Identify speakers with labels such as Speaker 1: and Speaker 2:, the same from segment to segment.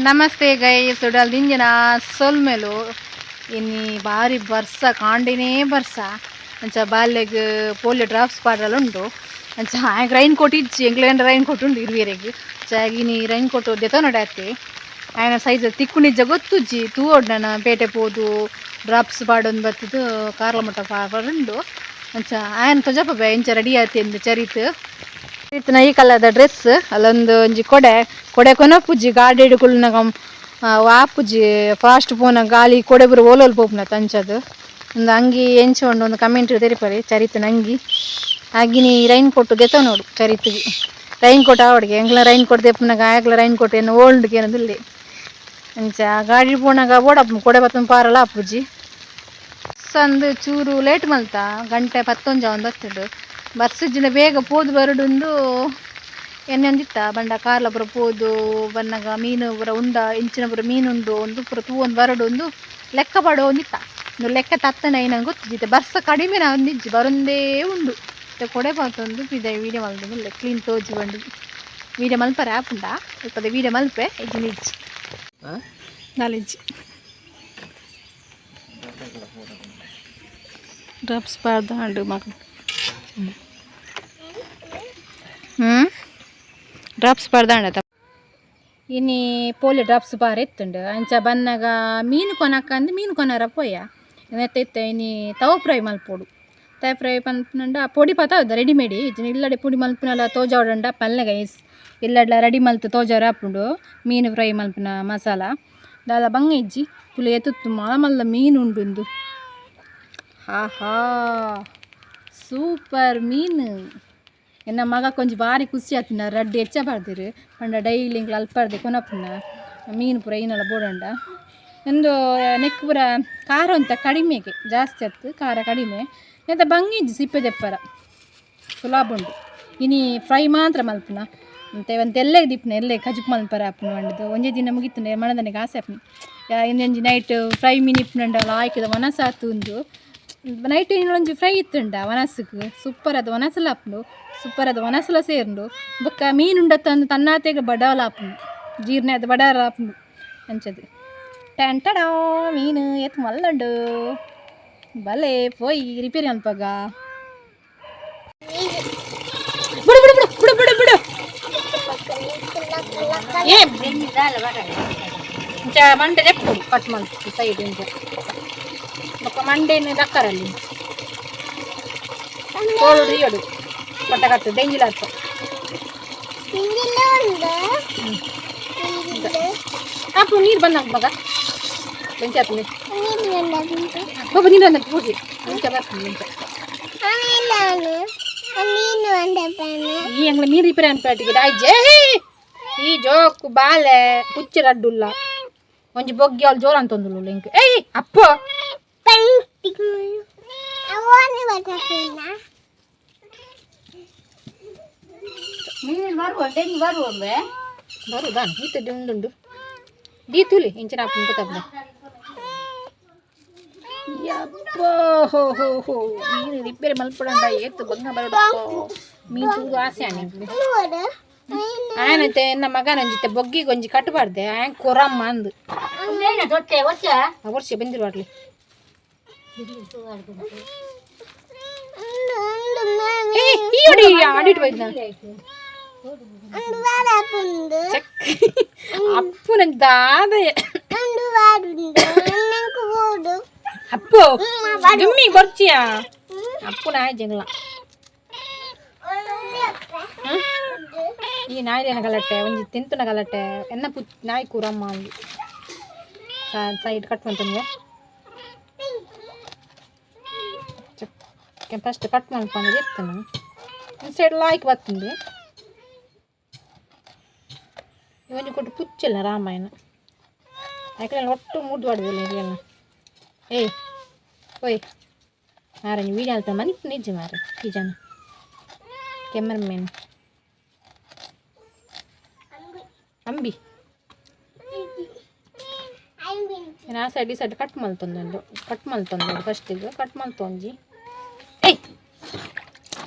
Speaker 1: Namaste guys, ಉಡಲ್ ಸೊಲ್ಮೆಲು. ಇನಿ ಬಾರಿ ಬರ್ಸ, ಕಾಂಡಿನೇ ಬರ್ಸ. ಅಂಚ ಬಾಲ್ಯಗ್ ಪೋಲಿಯೋ ಡ್ರಾಪ್ಸ್ ಪಾಡಲ ಉಂಡು. ಅಂಚ ಆಯಗ್ ರೈನ್ ಕೋಟ್ ಇಜ್ಜಿ, ಎಂಕ್ಲೆನ ರೈನ್ ಕೋಟ್ ಉಂಡು ಇರುವೆರೆಗ್. ಅಂಚ ಇನಿ ರೈನ್ ಕೋಟ್ ದೆತೊನೊಡಾತೆ. ಆಯನ ಸೈಜ್ ತಿಕ್ಕುನಿಜ್ಜ ಗೊತ್ತುಜ್ಜಿ, ತೂವೊಡು. ನನ ಪೇಟೆ ಪೋದು ಡ್ರಾಪ್ಸ್ ಪಾಡೊಂದು ಬತ್ತುದು ಕಾರ್ಲ ಮುಟ್ಟ ಪಾಡುಂಡು. ಅಂಚ ಆಯನ ತೊಜಪ ಇಂಚ ರೆಡಿ ಆತಿ ಚರಿತ್. ಇತ್ತಿನ ಈ ಕಲರ್ದ ಡ್ರೆಸ್, ಅಲ್ಲೊಂದು ಒಂಜಿ ಕೊಡೆ. ಕೊಡೆ ಕೊನಪುಜಿ, ಗಾಡಿ ಕುಲ್ಲುನಗ ಆಪುಜಿ. ಫಾಸ್ಟ್ ಪೋನ ಗಾಳಿ ಕೊಡೆ ಪೂರ ಓಲೋಲು ಪೋಪುನ ತಂಚದು. ಒಂದು ಅಂಗಿ ಎಂಚ ಉಂಡು ಒಂದು ಕಮೆಂಟ್ ತೆರಿಪರೆ. ಚರಿತನ ಅಂಗಿ ಆಗಿನಿ. ರೈನ್ ಕೋಟ್ ದೆತೊನೊಡು ಚರಿತ್ಗೆ. ರೈನ್ ಕೋಟ್ ಆವಡಿಗೆ ಎಂಕ್ಲ ರೈನ್ ಕೋಟ್ ದೆಪ್ಪುನಗ ಆಯಕ್ಲ ರೈನ್ ಕೋಟ್ ಏನು ಓಲ್ಡ್ ಏನದಿಲ್ಲ. ಅಂಚ ಗಾಡಿ ಪೋನಾಗ ಬೋಡಪ್ಪ ಕೊಡೆ ಬತ್ತೊಂದು ಪಾರಲ ಆಪುಜಿ. ಸಂದು ಚೂರು ಲೇಟ್ ಮಲ್ತ, ಗಂಟೆ ಪತ್ತೊಂಜ ಒಂದು ಬತ್ತುಂಡು. ಬರ್ಸಿಜ್ಜಿನ ಬೇಗ ಪೋದು ಬರಡುಂದು ಎಣ್ಣೆಂದಿತ್ತ ಬಂಡ. ಕಾರ್ಲ ಪೂರ ಪೋದು ಬನ್ನಗ ಮೀನು ಪೂರ ಉಂಡ, ಇಂಚಿನ ಪೂರ ಮೀನು ಉಂಡು ಒಂದು ಪೂರ ತೂವೊಂದು ಬರಡು ಒಂದು ಲೆಕ್ಕ ಪಾಡೊಂದಿತ್ತ. ಇಂದು ಲೆಕ್ಕ ತತ್ತನ ನಂಗೆ ಗೊತ್ತಿದ್ದಿತ್ತೆ. ಬರ್ಸ ಕಡಿಮೆ ಒಂದಿಜ್ಜಿ, ಬರೊಂದೇ ಉಂಡು. ಇತ್ತೆ ಕೊಡೆ ಪಾತೊಂದು ಪಿದಯಿ ವೀಡಿಯೋ ಮಲ್ತೊಂದುಲ್ಲೆ. ಕ್ಲೀನ್ ತೋಜಿ ಬಂಡು ವೀಡಿಯೋ ಮಲ್ಪರೆ ಆಪುಂಡ? ಇಪ್ಪದ ವೀಡಿಯೋ ಮಲ್ಪೆ ಇಜ್ಜಿ ನಿಜ್ಜಿ ನಾಲಿಜ್ಜಿ. ಡ್ರಾಪ್ಸ್ ಪಾಡ್ದಾಂಡು ಮಗ. ಡ್ರಾಪ್ಸ್ ಪಾಡ್ದಾಂಡ. ಇನಿ ಪೋಲಿಯೋ ಡ್ರಾಪ್ಸ್ ಬಾರ ಇತ್ತುಂಡು. ಅಂಚ ಬನ್ನಗ ಮೀನು ಕೊನಕಂದು ಮೀನು ಕೊನರ ಪೋಯ. ನೆತ್ತ ಇತ್ತೆ ಇನಿ ತವ ಫ್ರೈ ಮಲ್ಪೊಡು. ತವ ಫ್ರೈ ಪನ್ಪುನಂಡ ಪೊಡಿ ಪತ ರೆಡಿಮೇಡಿ. ಇಲ್ಲಡೆ ಪೊಡಿ ಮಲ್ಪುನಲ ತೋಜಾವಡಂಡ ಪಲ್ಲೆ ಗೈಸ್. ಇಲ್ಲಡ್ಲ ರೆಡಿ ಮಲ್ತ್ ತೋಜಾರ ಆಪುಂಡು ಮೀನು ಫ್ರೈ ಮಲ್ಪುನ ಮಸಾಲ. ದಾಲ ಬಂಗ ಇಜ್ಜಿ ಪುಲಿ ಎತ್ತುತ್ತು. ಮಲ್ಲ ಮಲ್ಲ ಮೀನು ಉಂಡು. ಹಾ ಹಾ, ಸೂಪರ್ ಮೀನು. ಎನ್ನ ಮಗ ಕೊಂಚ ಬಾರಿ ಖುಷಿ ಆತುಂಡ. ರಡ್ಡ್ ಎಚ್ಚ ಪಾಡ್ದೆರ್ ಪಂಡ ಡೈಲಿ ಎಂಕ್ಲ ಅಲ್ಪರ್ದೆ ಕೊನಪುನ ಮೀನು ಪೂರ ಐನಲ ಬೋಡಂಡ. ಉಂದು ನೆಕ್ ಪೂರ ಖಾರ ಒಂತ ಕಡಿಮೆಗೆ, ಜಾಸ್ತಿ ಆತು, ಖಾರ ಕಡಿಮೆ. ನೆತ್ತ ಬಂಗ ಇಜ್ಜಿ, ಸಿಪ್ಪೆ ದೆಪ್ಪರ ಸುಲಭ ಉಂಡು. ಇನಿ ಫ್ರೈ ಮಾತ್ರ ಮಲ್ಪುನ. ಮತ್ತೆ ಒಂತೆ ಎಲ್ಲೆಗ್ ದೀಪುನ, ಎಲ್ಲೆ ಕಜಿಪು ಮಲ್ಪರ ಆಪುಂಡು ಪಂಡುದು. ಒಂಜಿ ದಿನ ಮುಗಿತುಂಡೆ ಮನದನಿಗೆ ಆಸೆ ಆಪುಂಡು. ಇಂದೊಂಜಿ ನೈಟ್ ಫ್ರೈ ಮೀನು ಇಪ್ಪುನಂಡಲ ಆಯ್ಕೆದ ವನಸಾತು. ಉಂದು ನೈಟ್ ಒಂಜಿ ಫ್ರೈ ಇತ್ತುಂಡ ವನಸುಗ್ ಸೂಪರ್ ಅದು. ವನಸುಲ ಆಪುಂಡು, ಸೂಪರ್ ಅದು. ವನಸುಲ ಸೇರುಂಡು. ಬೊಕ್ಕ ಮೀನು ಉಂಡತ್ತಂದು ತನ್ನಾತೆಗ್ ಬಡವಲ ಆಪುಂಡು, ಜೀರ್ಣ ಅದು ಬಡವಲ ಆಪುಂಡು. ಅಂಚದು ಟ್ಯಾನ್ ಟಡಾ. ಮೀನು ಏತ್ ಮಲ್ಲುಂಡು. ಬಲೆ ಪೋಯಿ ರಿಪೇರಿ ಅನ್ಪಗ. ಬಿಡು ಬಿಡು ಬಿಡು ಬಿಡು ಬಿಡು ಬಿಡು. ಏ ಇಂಚ ಮಂಡೆ ದೆಪ್ಪೊಡು, ಕಟ್ ಮಲ್ತು ಸೈಡ್ ಇಂಚ. ಬೊಕ್ಕ ಮಂಡೆನ್ ದಕ್ಕರಲ್ಲಿ ಕೋಳು ರಿಯಡು ಪಟ್ಟ ಕಟ್ಟು ದೆಂಜಿಲಾತ. ಅಪ್ಪು ನೀರು ಬಂದಾಗ ಮಗ ಬೆಂಕಿ ಹಾಕಿ ಬಾಬಾ. ನೀರು ಬಂದ ಹೋಗಿ ಇಂಚ ಬರ್ತದೆ ಇಂಚ. ಈ ಅಂಗ್ಲ ಮೀನು ರಿಪೇರಿ ಅನ್ಪಾಟಿಗೆ ದಾಯ್ಜೆ. ಈ ಜೋಕು ಬಾಲೆ ಪುಚ್ಚೆ ರಡ್ಡುಲ್ಲ. ಒಂಜಿ ಬೊಗ್ಗಿ ಅವಳು ಜೋರ ಅಂತಂದುಲ್ಲ ಇಂಕ್. ಏಯ್ ಅಪ್ಪ. ಬರುದಾ ಈತ ಉಂಡುಂಡು ದೀ ತುಲಿ ಇಂಚಿನ ಅಪ್ಪನ ಗೊತ್ತಾಗ್ತದೆ. ಯಬ್ಬ ಹೋ ಹೋ ಹೋ, ಮೀನು ರಿಪೇರಿ ಮಲ್ಪಡಂಡ ಏತು ಬಂಗ ಬರಡಪ್ಪ. ಮೀನು ತೂದು ಆಸೆ ಆನೆ. ಆಯನತೆ ಎನ್ನ ಮಗನಂಜಿತ್ತೆ ಬೊಗ್ಗಿಗೆ ಒಂಜಿ ಕಟ್ಟಬಾರ್ದೆ. ಆಯನ್ ಕೊರಮ್ಮ ಅಂದು ವರ್ಷ ಬಂದಿರುವಾಗ್ಲಿ. ಈ ಆಡಿಟ್ ಹೋಯ್ತು. ಅಪ್ಪು ನಂಗೆ ದಾದಯ. ಅಪ್ಪು ದುಮ್ಮಿ ಬರ್ಚಿಯಾ ಅಪ್ಪು ನಾಯಿ ಜಂಗ್ಲ. ಈ ನಾಯಿ ಗಲಾಟೆ ಒಂಜಿ ತಿಂತುನ ಗಲಾಟೆ. ಎನ್ನ ಪು ನಾಯಿ ಕೂರಮ್ಮ ಅಂದು ಸೈಡ್ ಕಟ್ ಮಂತಂಗೆ. ಫಸ್ಟ್ ಕಟ್ ಮಲ್ಪಂದು ಇರ್ತೇನೆ. ಒಂದು ಸೈಡ್ ಲಾಯ್ಕ್ ಬರ್ತದೆ. ಒಂಜಿ ಕೊಟ್ಟು ಪುಚ್ಚಲ್ಲ ರಾಮಾಯಣ ಯಾಕಂದ್ರೆ ಒಟ್ಟು ಮೂಡ್ದು ಆಡುದಿಲ್ಲ ಇದೆಲ್ಲ. ಏಯ್ ಓಯ್ ಮಾರ, ನೀವು ವೀಡಿಯೋ ಅಲ್ತ ಮನಿ ನಿಜ ಮಾರ. ಈ ಜನ ಕೆಮರಾಮನ್ ಅಂಬಿ. ನಾನು ಆ ಸೈಡ್ ಈ ಸೈಡ್ ಕಟ್ ಮಲ್ತೊಂದು, ಕಟ್ ಮಲ್ತೊಂದು. ಫಸ್ಟಿಗೆ ಕಟ್ ಮಲ್ತೊಂಜಿ. ಏಯ್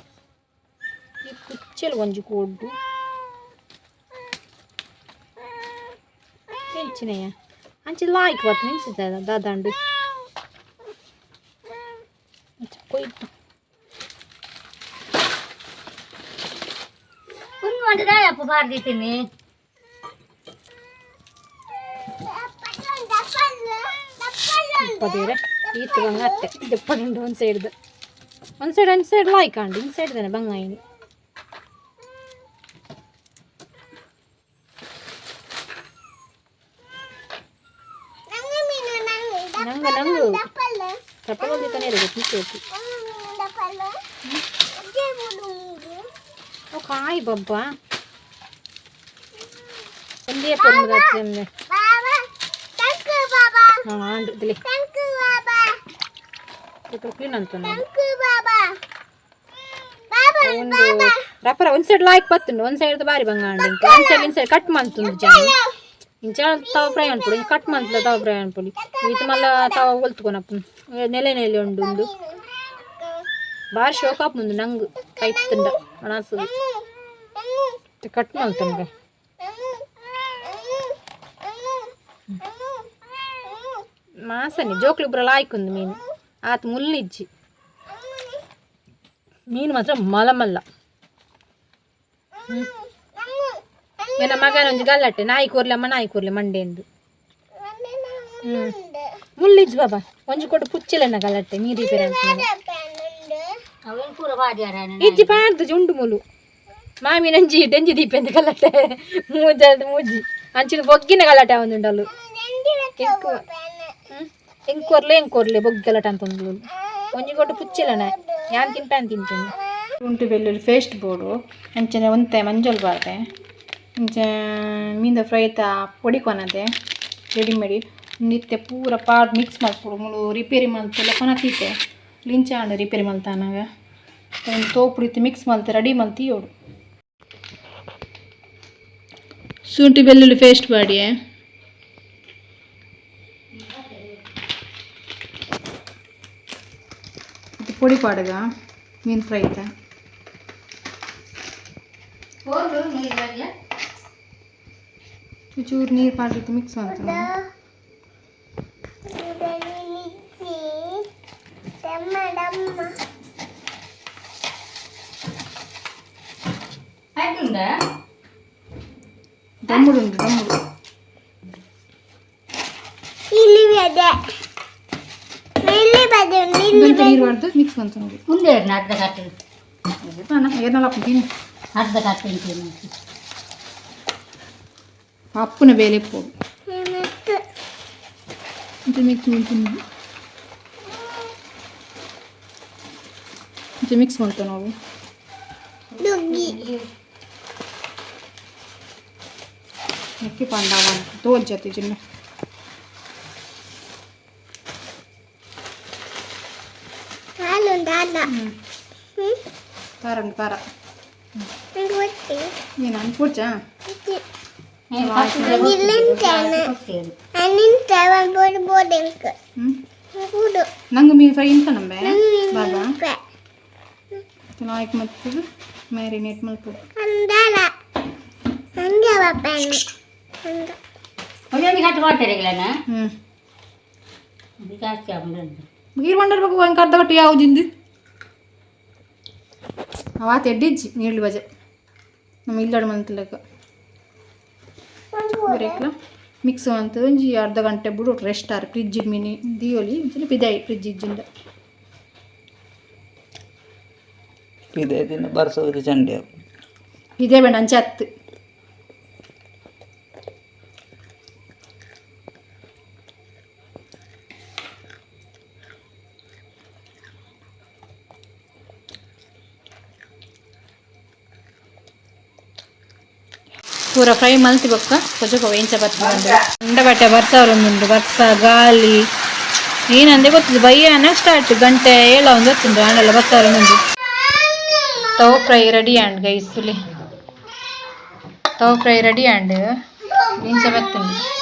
Speaker 1: ಈ ಕುಚ್ಚಲ್ ಒಂಜಿ ಕೊಡ್ಡು. ಎಂಚಿನೆಯ ಅಂಚೆ ಲಾಯ್ಕ್ ಬತ್ತು ನಿಲ್ಸಿದ ದಾದಾಂಡು ಕೊಯ್ತು
Speaker 2: ಅಪ್ಪ ಬಾರ್ದಿತ್ತೀನಿ
Speaker 1: ಪದೇರೆ ಈತ್ ಬಂಗ ಅತ್ತೆ ದೆಪ್ಪನುಂಡು ಒಂದು ಸೈಡ್ದು ಒಂದು ಸೈಡ್ ಒಂದು ಸೈಡ್ ಲಾಯ್ಕ್ ಆಂಡು ಇನ್ ಸೈಡ್ ತಾನೆ ಬಂಗಾಯಿನಿ ನಂಗೆ ನಂಗು ತಪ್ಪಲು ತಾನೇ ಇರಬೇಕು ನಿಂತು ಕಾಯಿ ಬಬ್ಬ ಒಂದೇ ಪೊರ್ಲು ಹಾಂ ಆಂಡು ಇದ್ಲಿ ಕ್ಲೀನ್ ಅಂತ ಒಂದು ರಪ್ಪರ ಒಂದು ಸೈಡ್ ಲಾಯ್ಕ್ ಬತ್ತುಂಡು ಒಂದು ಸೈಡ್ ಬಾರಿ ಬಂಗಾಂಡು ಒಂದು ಸೈಡ್ ಇನ್ ಸೈಡ್ ಕಟ್ ಮಂತುಂಡು ಜನ ಇಂಚ ತವ ಫ್ರೈ ಅನ್ಪುಡಿ ಕಟ್ ಮಂತ್ಲ ತವ ಫ್ರೈ ಅನ್ಪುಡಿ ಈತ ಮಲ್ಲ ತವ ಒಲ್ತ್ಕೊನಪ್ಪ ನೆಲೆ ನೆಲೆ ಉಂಡು ಉಂಡು ಬಾರಿ ಶೋಕ್ ಆಪುಂಡು ನಂಗ್ ಕೈತ್ತುಂಡ ಹಣಸು ಕಟ್ ಮಲ್ತುಂಡು ಮಾಸನೆ ಜೋಕ್ಲಿ ಇಬ್ಬರ ಲಾಯ್ಕುಂದು ಮೀನು ಆತ ಮುಳ್ಳಿಜ್ಜಿ ಮೀನು ಮಾತ್ರ ಮಲಮಲ್ಲ ನನ್ನ ಮಗನ ಒಂಜಿ ಗಲ್ಲಟ್ಟೆ ನಾಯಿ ಕೂರ್ಲಮ್ಮ ನಾಯಿ ಕೂರ್ಲೆ ಮಂಡೆಂದು ಮುಳ್ಳಿಜ್ಜು ಬಾಬಾ ಒಂಜಿ ಕೊಟ್ಟು ಪುಚ್ಚಿಲೆನ ಗಲಟ್ಟೆ ನೀರು ಬೇರೆ
Speaker 2: ಅವೇನು ಪೂರ ಬಾದ್ಯಾರ
Speaker 1: ಇಜ್ಜಿ ಪಾಡ್ದು ಉಂಡು ಮುಲು ಮಾಮಿ ನಂಜಿ ಡೆಂಜಿ ದೀಪೆಂದು ಗಲಾಟೆ ಮೂಜ ಮೂಜಿ ಅಂಚಿನ ಬೊಗ್ಗಿನ ಗಲಾಟೆ ಒಂದುಂಡಲು ಎಂಕೊರ್ಲೆ ಎಂಕೊರ್ಲೆ ಬೊಗ್ಗಿ ಗಲಾಟೆ ಅಂತ ಒಂದು ಒಂಜಿ ಕೊಟ್ಟು ಪುಚ್ಚಿಲ್ಲನ ಯಾನ್ ತಿನ್ಪೆ ಅಂತ ತಿಂತೀನಿ ಶುಂಠಿ ಬೆಳ್ಳುಳ್ಳಿ ಪೇಸ್ಟ್ ಬೋಡು ಅಂಚನೆ ಒಂತೆ ಮಂಜಲ್ ಬಾರ್ದೆ ಅಂಚೆ ಮೀಂದ ಫ್ರೈ ತ ಪೊಡಿ ಕೊನದೆ ರೆಡಿಮೇಡಿ ನಿತ್ಯ ಪೂರ ಪಾಡ್ ಮಿಕ್ಸ್ ಮಲ್ಪೊಡು ಮುಳು ರಿಪೇರಿ ಮಲ್ತೆಲ್ಲ ಕೊನತೀತೆ ಲಿಂಚ ಆಂಡ್ ರಿಪೇರಿ ಮಲ್ತಾನಾಗ ಒಂದು ತೋಪುಡು ಇತ್ತು ಮಿಕ್ಸ್ ಮಲ್ತೆ ರೆಡಿ ಮಲ್ತಿ ಯೋಡು ಶುಂಠಿ ಬೆಳ್ಳುಳ್ಳಿ ಪೇಸ್ಟ್ ಮಾಡಿ ಇದು ಪೊಡಿ ಪಾಡಗ ಮೀನು ಫ್ರೈ ಐತಾ ಚೂರು ನೀರು ಪಾಡ್ರಿತ್ತು ಮಿಕ್ಸ್ ಮಾಡ್ತಾನೆ ದಮ್ಮುಡು ಉಂಟು ದಮ್ಮುಡು ಇದೊಂದು ನೀರು ಬಾರ್ದು ಮಿಕ್ಸ್ ಮಾಡ್ತಾನೆ ನೋಡಿ
Speaker 2: ಮುಂದೆ ಅರ್ಧ ಕಟ್ಟು
Speaker 1: ಏನಲ್ಲ ಹಾಕ್ತೀನಿ
Speaker 2: ಅರ್ಧ ಕಟ್ಟು ತಿಂತೀನಿ
Speaker 1: ಪಪ್ಪುನ ಬೇಲೆ ಪೋಡು ಮಿಕ್ಸ್ ಮಾಡ್ತೀನಿ ಮಿಕ್ಸ್ ಮಾಡ್ತೇವೆ ನಾವು ಅಕ್ಕಿ ಪಾಂಡವ ತೋಲ್ ಜೊತೆ ಚಿನ್ನ ತಾರ ಉಂಟು ತಾರ ನೀನು ಅನ್ಪೂರ್ಚಾ ಹ್ಞೂ ನಂಗೆ ಮೀನು ಫ್ರೈ ಇಂತ ನಂಬೆ ಬಾಬಾ ಲಾಯ್ಕ್ ಮತ್ತು ಮ್ಯಾರಿನೇಟ್ ಮಲ್ಪೊಡು
Speaker 2: ಒಂದೊಂದು ಕಟ್ಟು ಮಾಡ್ತಾರೆ
Speaker 1: ಹ್ಞೂ
Speaker 2: ಜಾಸ್ತಿ ಆಗ್ಬಿಡೋದು
Speaker 1: ನೀರು ಬಂಡರ್ಬೇಕು ಒಂದು ಅರ್ಧ ಗಂಟೆ ಯಾವುದಿಂದು ಅವಾತ ಎಡ್ಡಿಜ್ಜಿ ನೀರ್ಲಿ ಬಜೆ ನಮ್ಮ ಇಲ್ಲಡ ಮಂತಲಕ ಬರೇಕ್ಲ ಮಿಕ್ಸ್ ಅಂತ ಒಂಜಿ ಅರ್ಧ ಗಂಟೆ ಬಿಡು ರೆಸ್ಟ್ ಆರ್ ಫ್ರಿಜ್ ಮಿನಿ ದಿಯೋಲಿ ಒಂಚೂರು ಪಿದಾಯಿ ಫ್ರಿಜ್ ಇಜ್ಜಿಂದ
Speaker 3: ಪಿದೆ ದಿನ ಬರ್ಸೋದಕ್ಕೆ ಚಂಡಿ
Speaker 1: ಇದೇ ಬೇಡ ಅಂಚೆ ಹತ್ತು ಪೂರ ಫ್ರೈ ಮಲ್ತಿ ಬೊಕ್ಕ ಕೊಜಕ ವೇಂಚ ಬರ್ತದೆ ಉಂಡ ಬಟ್ಟೆ ಬರ್ಸ ಒಂದುಂಡು ಬರ್ಸ ಗಾಳಿ ಏನಂದೆ ಗೊತ್ತಿದೆ ಬಯ್ಯಾನ ಸ್ಟಾರ್ಟ್ ಗಂಟೆ ಏಳ ಒಂದು ಗೊತ್ತುಂಟು ಆಂಡಲ್ಲ ಬರ್ಸ ಒಂದುಂಡು ತವ ಫ್ರೈ ರೆಡಿ ಆಂಡ್ ಗೈಸುಲಿ ತವ ಫ್ರೈ ರೆಡಿ ಆಂಡ್ ಇಂಚ ಬತ್ತುಂಡು.